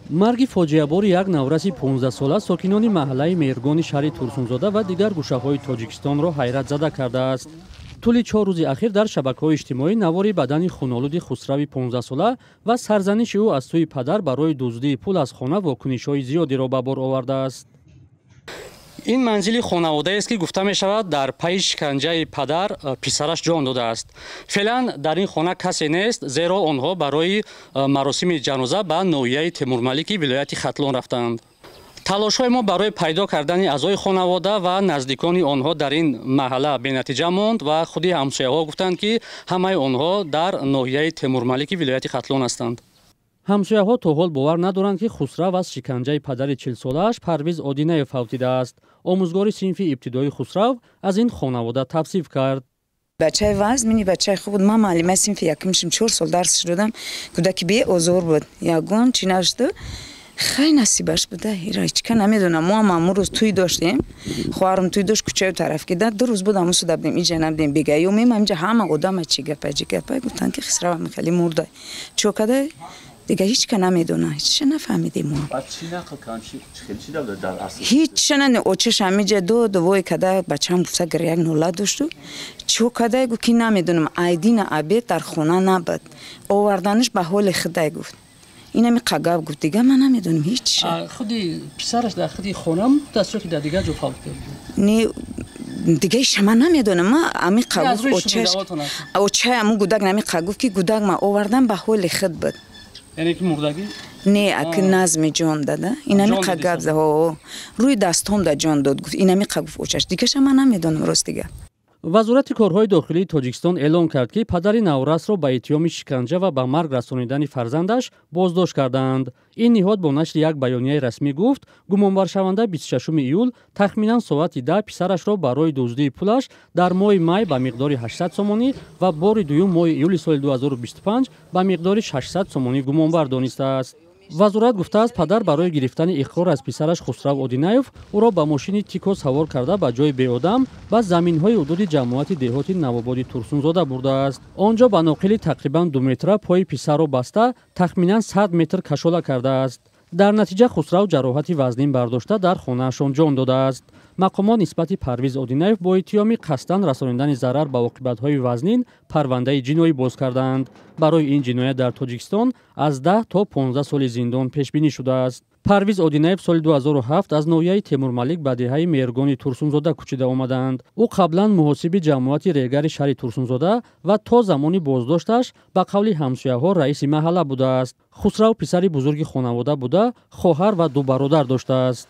Марги фоҷиабори як навраси 15-сола сокинони маҳаллаи Меҳргони шаҳри Турсунзода ва дигар гӯшаҳои Тоҷикистонро ҳайратзада кардааст. Тӯли 4 рӯзи ахир дар шабакаҳои иҷтимоӣ навори бадани хунолуди Хусрави 15-сола ва сарзаниши ӯ аз сӯи падар барои дуздии пул аз хона вокунишҳои зиёдеро ба бор овардааст. Ин манзили хонаводаест, ки гуфта мешавад, дар пайи шиканҷаи падар писараш ҷон додааст. Феълан дар ин хона касе нест, зеро онҳо барои маросими ҷаноза ба ноҳияи Темурмалики вилояти Хатлон рафтаанд. Талошҳои мо барои пайдо кардани аъзои хонавода ва наздикони онҳо дар ин маҳалла бенатиҷа монд ва худи ҳамсояҳо гуфтанд, ки ҳамаи онҳо дар ноҳияи Темурмалики вилояти Хатлон ҳастанд. Ҳамсояҳо то ҳол бовар надоранд, ки Хусрав аз шиканҷаи падари 40-солааш Парвиз Одинаев фавтидааст. Омӯзгори синфи ибтидоии Хусрав аз ин хонавода тавсиф кард. Бачаи вазмини, бачаи хуб буд. Ман муаллимаи синфи якумшим, 4 сол дарсш додам. Кӯдаки беозор буд, ягон чӣ нашуду. Хай, насибаш буда, ира ҳечка намедонам. Мо ҳам ҳамун рӯз тӯй доштем, хоҳарам тӯй дошт, кӯчаю тараф ки 2 рӯз буд, ҳамун суда будем, иҷа набудем. Бегаё мем, ҳаминҷа ҳама одама чӣ гапа, чӣ гапа, гуфтанд, ки Хисрав хеле мурда, чо када, дига ҳечка намедона, ҳечша нафаҳмидем мо. Ҳечша на. Очаш ҳамиҷа дод вой када, бачаам гуфта, гиряк нола дошту. Чо кадай, гуфт, ки намедонам, айдина обед дар хона набуд, оварданаш ба ҳоли худай, гуфт. Инами қагав гуфт, дига ман намедонам ҳеч. Худи писараш дар худи хона даст ё ки дар дигар ҷо фавт кард? Не, дигаиша ман намедонам. Ма амиқа гуфт, очаи аму гудак намиқа гуфт, ки гудак ма овардан, ба ҳоли худ буд. Яъне ки мурдагӣ? Не, аки назми ҷон дада, инамиқа гап за, рӯи дастом да ҷон дод, гуфт, инамиқа гуфт очаш, дигаша ман намедонам, рост дига. Вазорати корҳои дохилии Тоҷикистон эълон кард, ки падари наврасро ба иттиҳоми шиканҷа ва ба марг расонидани фарзандаш боздошт кардаанд. Ин ниҳод бо нашри як баёнияи расмӣ гуфт, гумонбаршаванда 26 июл тахминан соати 10 писарашро барои дуздии пулаш дар моҳи май ба миқдори 800 сомонӣ ва бори дуюм моҳи июли соли 2025 ба миқдори 600 сомонӣ гумонбар донистааст. Вазорат гуфтааст, падар барои гирифтани иқрор аз писараш Хусрав Одинаев ӯро ба мошини Тико савор карда, ба ҷои беодам, ба заминҳои ҳудуди ҷамоати деҳоти Навободи Турсунзода бурдааст. Он ҷо ба ноқили тақрибан 2 метра пои писарро баста, тахминан 100 метр кашола кардааст. Дар натиҷа Хусрав ҷароҳати вазнин бардошта, дар хонаашон ҷон додааст. Мақомот нисбати Парвиз Одинаев бо иттиҳоми қасдан расонидани зарар ба оқибатҳои вазнин парвандаи ҷиноӣ боз кардаанд. Барои ин ҷиноят дар Тоҷикистон аз 10 то 15 соли зиндон пешбинӣ шудааст. Парвиз Одинаев соли 2007 аз ноҳияи Темурмалик ба деҳаи Меҳргони Турсунзода кӯчида омадаанд. Ӯ қаблан муҳосиби ҷамоати Регари шаҳри Турсунзода ва то замони боздошташ, ба қавли ҳамсояҳо, раиси маҳалла будааст. Хусрав писари бузурги хонавода буда, хоҳар ва ду бародар доштааст.